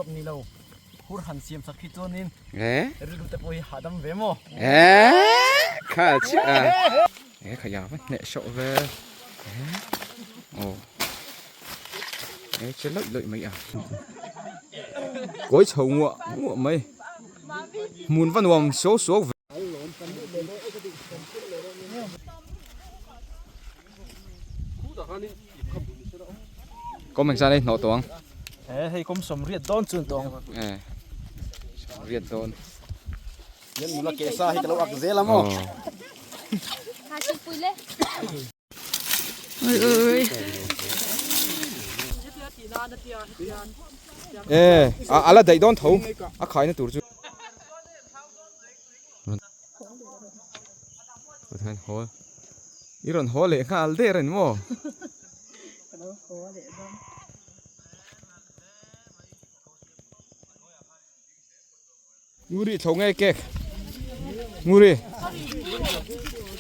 chawp ni lo hur han siam sak hi chuanin rilru te pawh hi hahdam ve maw? Kha chiah a. E kha ya va hneh sawh ve. Aw. E che lawih lawih mai a. Kawi chho nguah nguah mai. Hmun va nuam suau suau ve. Kawm engzan ei hnawh tawh ang. E hei kawm sawm riat dawn chuan tawh ang. E sawm riat dawn. Yan nula ke sa hi ka lo ak zel a maw. Oi oi. E a la daih dawn tho a khaina tur chu. Pathian haw i rawn haw leh nghal der a ni maw? Ka lo haw leh dawn. Nguri thlo nge cake Nguri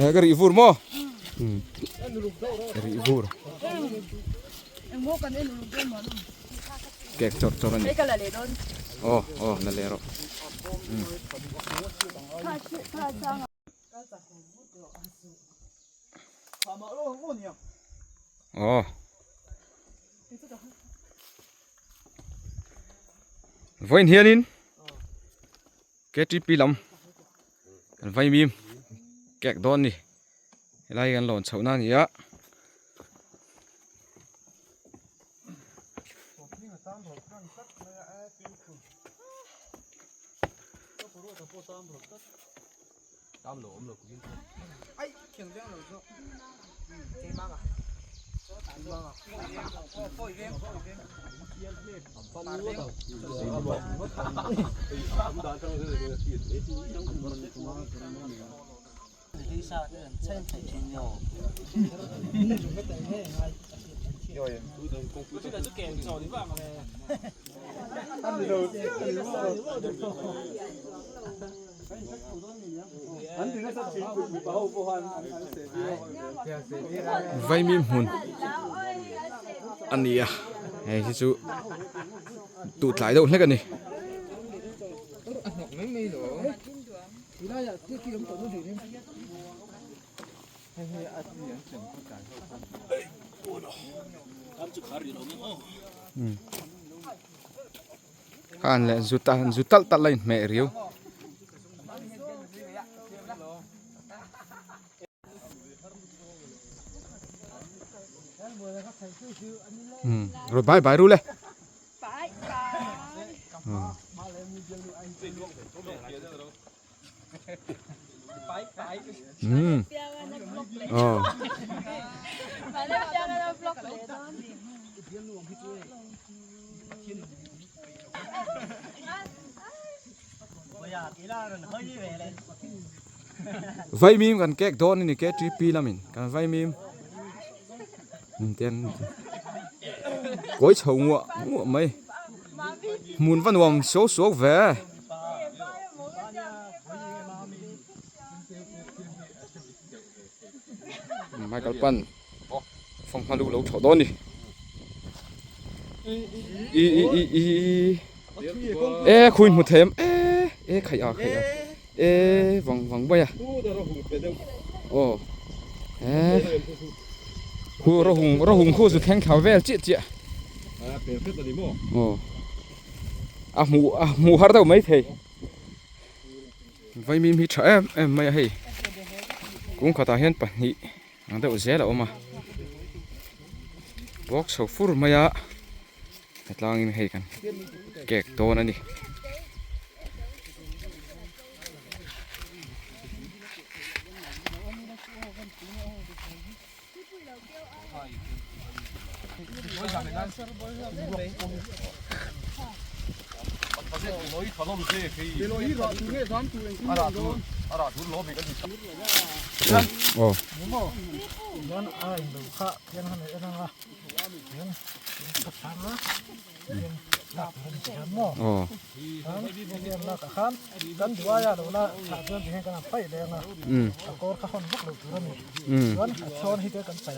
eh ka rih vur maw? Ka rih vur. Cake chawrh chawrh a ni. Aw aw la leh rawh. Aw. Vawiin hianin KTP lam kan vaimim kek dawn ni helai kan lawn chhohna a ni a. Vaimim hmun a ni a hei hi chu duh tlai deuh hlek a ni. Khan leh zu ta zu talh talh a inhmeh riau. Rawn bai bai ru le. Vaimim kan kek dawn a ni KTP lamin kan vaimim ten kawi chho nguah nguah mai hmun va nuam suau suau ve. Michael pan fanghma luh lo thawh dawn ni i i i i e khui hmu them e e khaih a khaih a e vang vang mai a aw e khu rawhung rawhung khu chu thleng thla vel chiah chiah aw a hmuh a hmuh har deuh mai thei. Vaimim hi tha em em mai a hei kung khatah hian pahnih ang deuh zel a awm a box ho fur mai a hetlangin hei kan kek dawn a ni. Aw. Aw. Um. Um.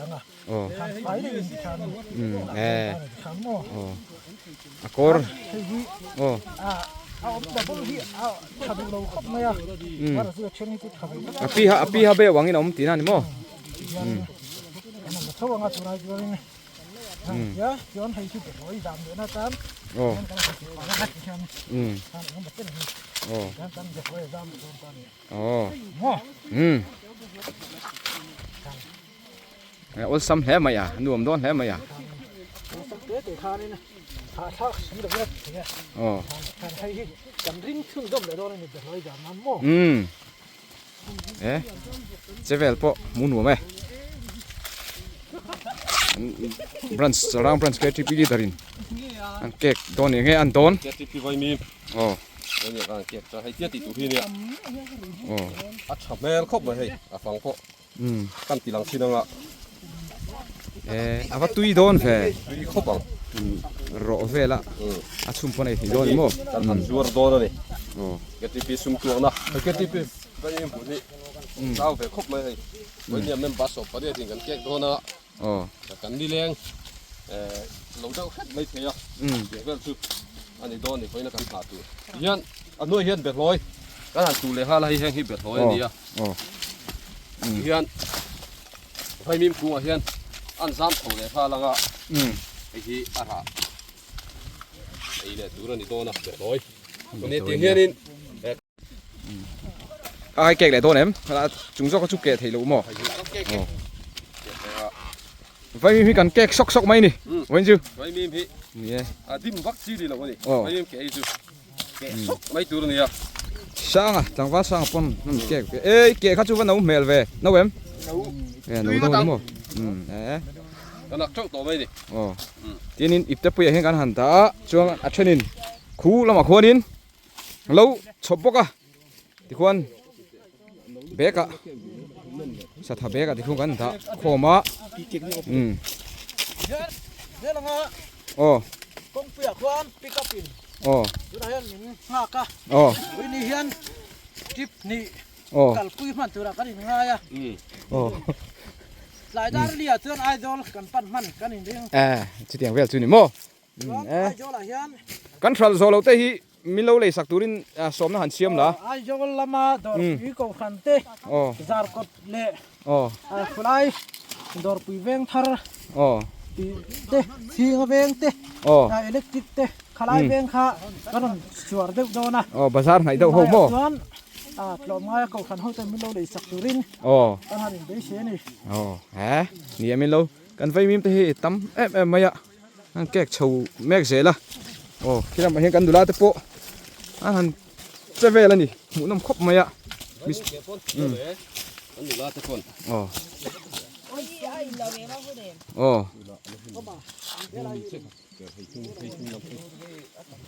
Aw. Um e. Aw. A kawr. Aw. Um. A pi ha a pi ha beuh angin a awm tihna a ni maw? Um. Um. Aw. Um. Aw. Aw. Um. Awlsam hle mai a, nuam dawn hle mai a. Aw. Umm. E chevel pawh hmu nuam e. Branch Chalrang branch KTP leader in an cake dawn ni nge an dawn. KTP vaimim. Aw. Aw. A tha hmel khawp mai hei a fang pawh. Kan ti lang thin anga. Eh, ava tui dawn ve. Tui khawp ang. Rawh vel a. A chhum pawn ei thei dawn ni maw? Kan han zuar dawn a ni. KTP sum tuakna. KTP kan in hmuh hi zau ve khawp mai hei. Vawinia member sawm pariat in kan kek dawn a. Kan nileng lo deuh hret mai thei a. Tih vel chu a ni dawn ni vawiina kan hah tur. Tihian a hnuai hian behlawi kan han tuh leh nghal a hei heng hi behlawi a ni a. Tihian vaimim kungah hian an zam chho leh nghal ang a, hei hi a rah ei leh tur a ni dawn a behlawi. Chumi tiang hianin A hai kek leh dawn em? Chung zawk kha chu keh theih loh maw? Vaimim hi kan kek sawk sawk mai ni. Vawiin chu. Vaimim hi Ni e. A dim vak chi ni lo a ni. Vaimim keh hi chu keh sawk mai tur a nia. Sanga, tlangval sanga pawn an kek ve. Ei, keh kha chu va no hmel ve. No em? No. E, no dawn ni maw? Umm, e. Ka nak teuh tawh mai ni. Aw. Tin ipte puiah hian kan han dah a, chuan a thenin khu lamah khuanin lo chhawp bawk a tikhuan bag ah satha bag ah tikhuan kan dah khawm a umm aw aw aw aw aw eh chutiang vel chu ni maw. Kan hral zawh loh te hi min lo lei sak turin sawmna han siam la. Aizawl lama dawrpui kohhran te zarkawt leh khulai dawrpui veng thar tih te chhinga veng te electric te khalai veng kha kan rawn chhuar deuh dawn a. Bazar hnaih deuh ho maw? Chuan tlawmngaia kohhran ho te min lo lei sak turin kan han inbeisei a ni. Ni a min lo kan vaimim te hi tam em em mai a. An kek chho mek zel a aw khi lamah hian kan nula te pawh an han che vel a ni hmuhnawm khawp mai a aw aw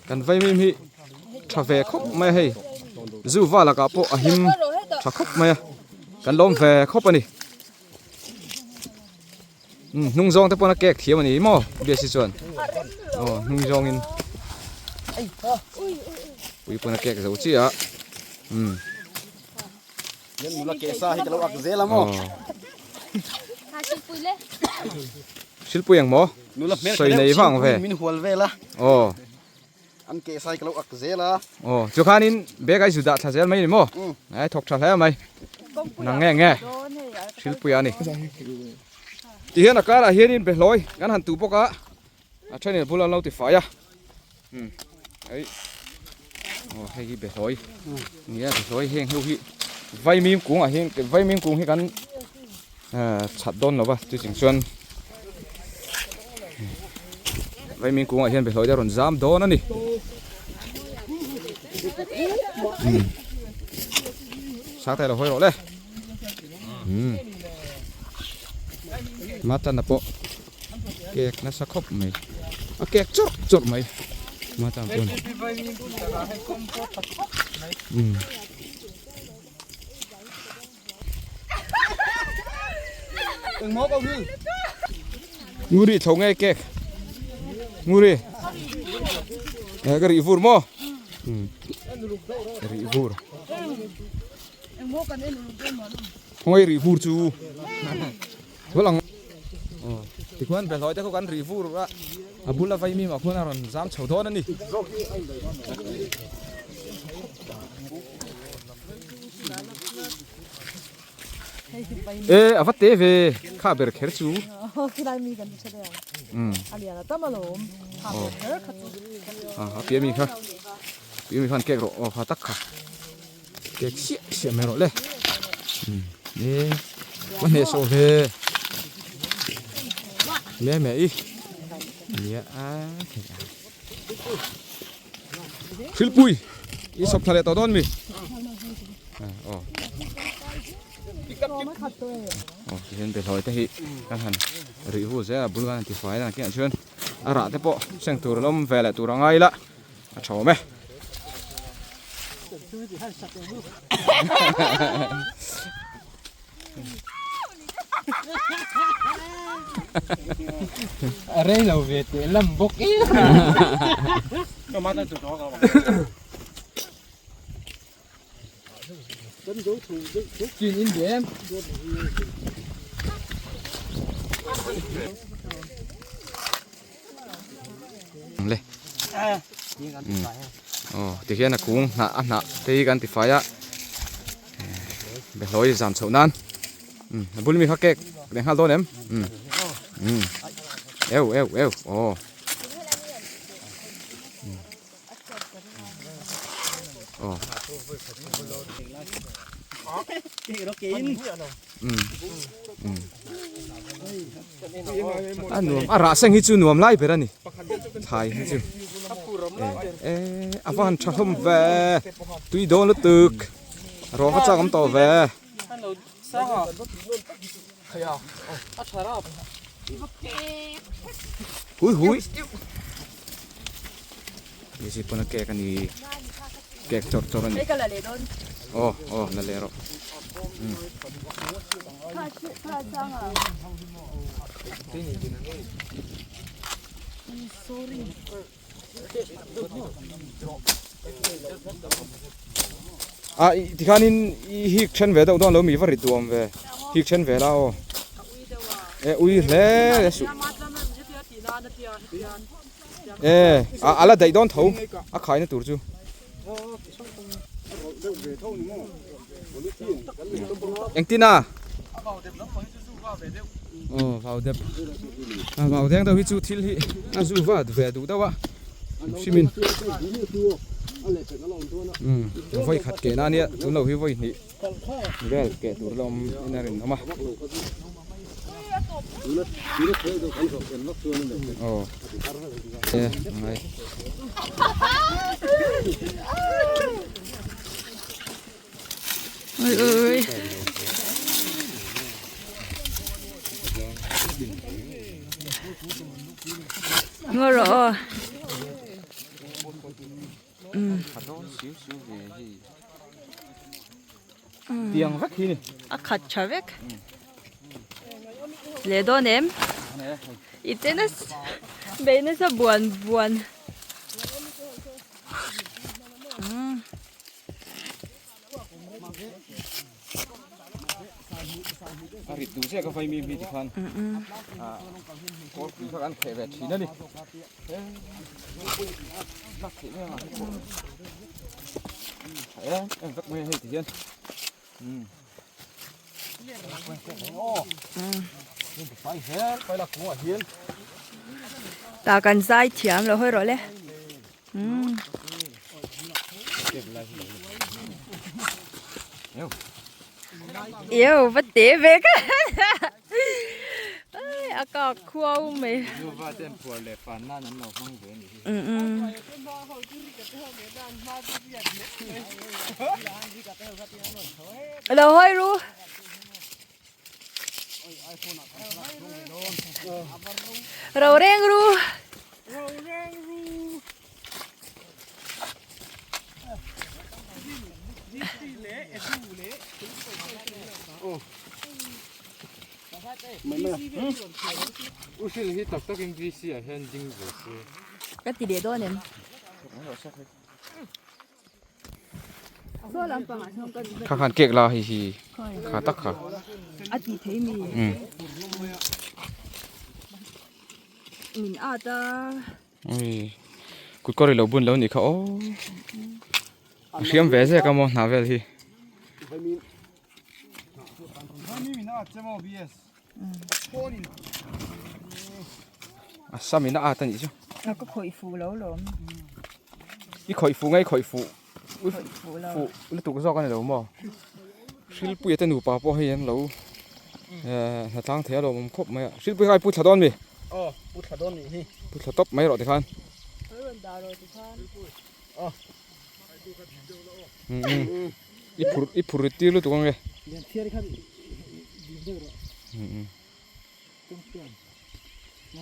kan vaimim hi tha ve khawp mai a hei zu va lakah pawh a him tha khawp mai a kan lawm ve khawp a ni. Umm hnung zawng te pawn a kek thiam a ni maw biasi chuan aw hnung zawngin pui pawn a kek zo chiah a umm silpui ang maw sawi nei vang ve aw An ke sai ka lo ak zel a. Aw, chu khanin bag a i zu dah thla zel mai ni maw? Ai thawk tha hle mai. Nang nge nge Hrilpuia a ni. Tihian a karah hianin behlawi kan han tuh bawk a, a thenin a bul an lo ti fai a. Umm ei aw hei hi behlawi nia behlawi heng ho hi vaimim kungah hian vaimim kung hi kan chhat dawn lo va chu ching chuan Vaimim kungah hian behlawi te a rawn zam dawn a ni. Sang te lo hawi rawh le. Matan a pawh kek nasa khawp mai. A kek chawrh chawrh mai. Matan pawn. Nguri tho nge kek Nguri e ka ri vur mo ri vur Hoi ri vur chu Walang tikhuan behlawi te khaw kan ri vur a a bula vai mi mah khuan a rawn zam chho dawn a ni. E a va te ve kha ber kher chu a piah mi kha piah mi khan cake rawh aw kha tak kha cake siah siah mai rawh le e va hneh sawh ve me me i nia a Thilpui i sawp thla leh tawh dawn mi? Aw. Aw tihian behlawi te hi kan han rih hu zel a bul kan han tifai a nakinah chuan a rah te pawh seng tur an awm ve leh tur a ngai ila a tha awm e. A rei lo ve teh lam bawk e. Le. Aw tikhian a kung hnah a hnah te hi kan tifai a. Behlawi zam chhoh nan a bul mi kha cake leh nghal dawn em eu eu eu aw aw a nuam a rah seng hi chu nuam lai ber a ni thlai hi chu e a va han tha hlawm ve tui dawn lutuk rawng a chak awm tawh ve hui hui Busy pawn a cake a ni cake chawrh chawrh a ni aw aw la leh rawh a tikhanin i hik then ve deuh dawn lo mi va ri duam ve hik then ve la aw e ui hle hle suh E a la daih dawn tho a khaina tur chu. Engtin a? Aw vau dep a vau deng deuh hi chu thil hi a zu va ve duh deuh a hrimin vawi khat keh na ania tun lo hi vawi hnih vel keh tur la awm in a rinawm a. Aw e ngai. Ui ui ui. Ngaw rawh aw. Tiang vek hi ni. A khat tha vek. Leh dawn em? I te nasa bei nasa buan buan. A rit duh zek a vai mi mi tikhan kawlpui kha kan kheh ve thin a ni. Em vek mai hei ti hian. Ta kan zai thiam lo hawi rawh le. Yêu va te ve ka ai a ka khuau mai Nuva ten phuar leh fan nan an lo hmang ve ni hi. Lo hawi ru. Ro reng ru. U Hril hi tak takin VC ah hian ding ve se. Ka ti leh dawn em? Kha khan cake la hei hi kha tak kha. A ti thei mi. Min at a. Ui kut kawr i lo bun lo nih kha aw. A hriam ve zek a maw hna vel hi. A sam in a at a nih chu. Ka khawih fuh lo lawm. I khawih fuh nge i khawih fuh? Fuh lutuk zawk a ni lo maw? Hrilpuia te nupa pawh hei an lo hnatlang thei a lawmawm khawp mai a. Hrilpuia kha i pu thla dawn mi? Aw pu thla dawn nih hi. Pu thla tawp mai rawh tikhan. Rawn dah rawh tikhan. Aw. I phur i phur rit tir lutuk ange. Lian thiar khan ding deuh rawh. Champion.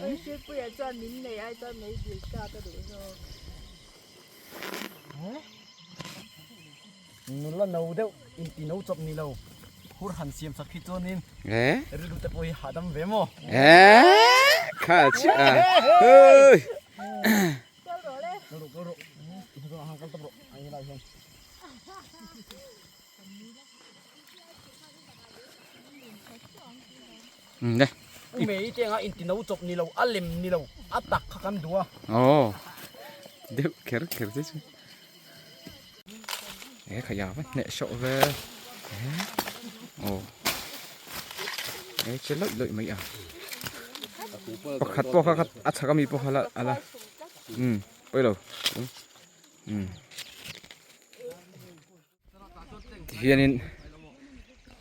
Oi Hrilpuia chuan min nei ai chuan mei dil ta ka duh zawk. Nula no deuh inti no chawp ni lo phur han siam sak hi chuanin rilru te pawh hi hahdam ve maw? Kha chiah a. Hei. Kal rawh le. Kal rawh kal rawh. Kal tawp rawh. Ai helai hian. Ne. U mei te anga inti no chawp ni lo a lem ni lo a tak kha kan duh a. Aw. Deuh kher kher che chu. E kha ya va hneh sawh ve. Aw. E che lawih lawih mai a. Pakhat pawh kha a chhak ami pawh kha la ala. Um pawi lo. Um. Tihianin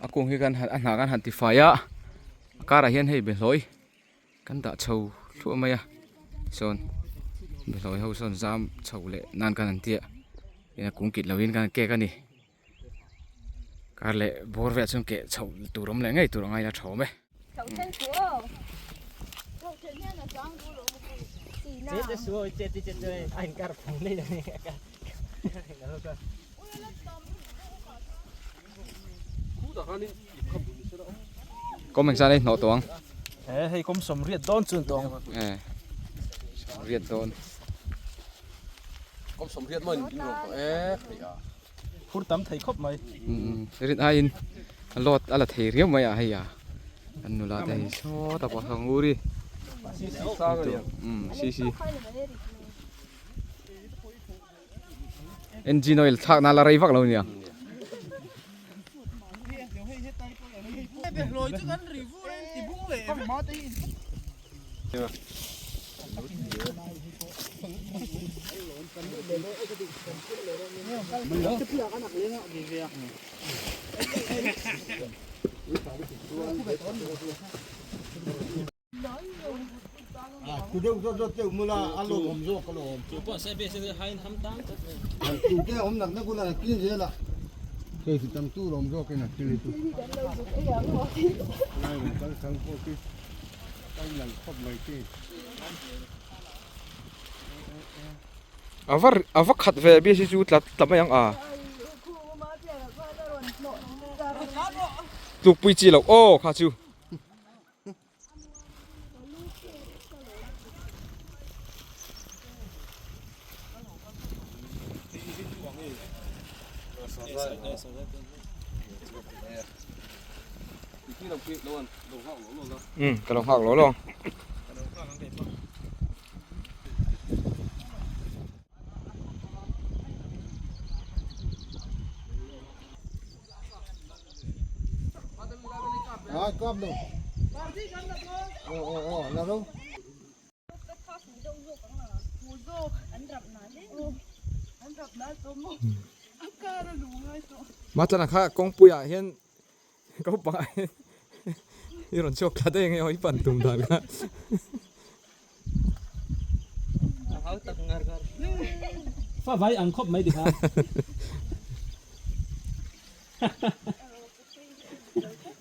a kung hi kan han a hnah kan han tifai a a karah hian hei behlawi kan dah chho thluah mai a sawn behlawi ho sawn zam chho leh nan kan han tia tin a kung kit lovin kan kek a ni kar leh bawr velah chuan keh chhoh tur awm leh ngei tur a ngaina tha awm e. Kawm engzan ei hnawh tawh ang? He hei kawm sawmriat dawn chuan tawh ang. E sawmriat dawn. Kawm sawmriat maw in rawn tawh e hei a. Phur tam thei khawp mai. Rin aiin a load a la thei riau mai a hei a an nula te hi sawta pawh a ngur i. CC sang a nia. CC. Engine oil thlak na la rei vak lo nia. A va a va khat ve bia hi chu tla tla mai ang a tlukpui chi loh aw kha chu. Um ka lo nghak lo lo. Matlana kha kawngpuiah hian ko pangah hian i rawn chhuak thla daih ang e aw i pan tum dan kha. Fa vai ang khawp mai tikha.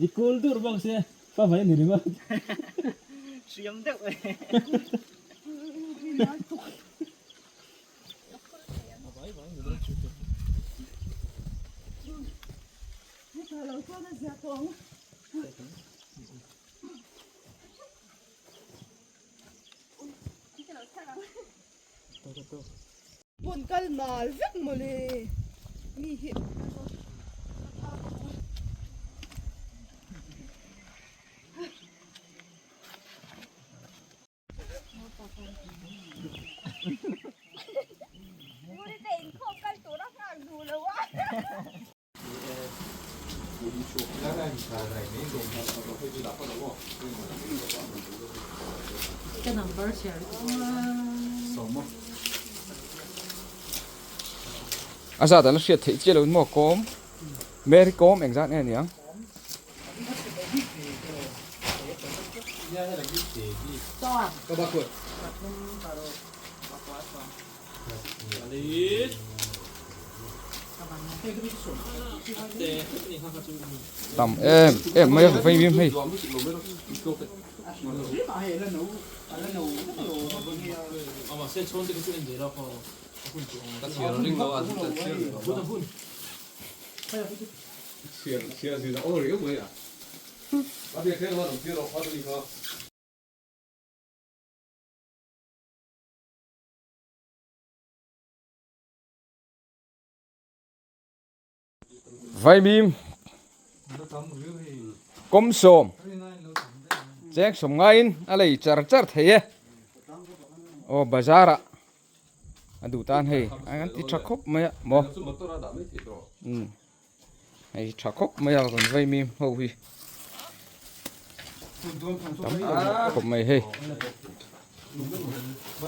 I kul dur bawk sia fa vai ani ringawt. Hriam deuh e. Pawn kal mal vek mawle mi hi. A zat an la hriat theih chiah lo in maw kawm Mary kawm engzat nge niang. Tam em em mai a vei mim hei. Vaimim kawm sawm cheng sawm ngaiin a lei char char thei e aw bazar ah a duh tan hei an ti tha khawp mai a maw umm hei tha khawp mai a kan vaimim ho hi tam khawp mai hei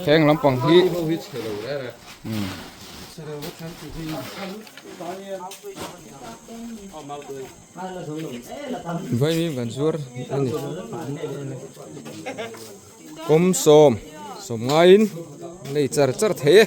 Heng lampang hi Vaimim kan zuar a ni kawm sawm sawm ngaiin a nei char char thei e.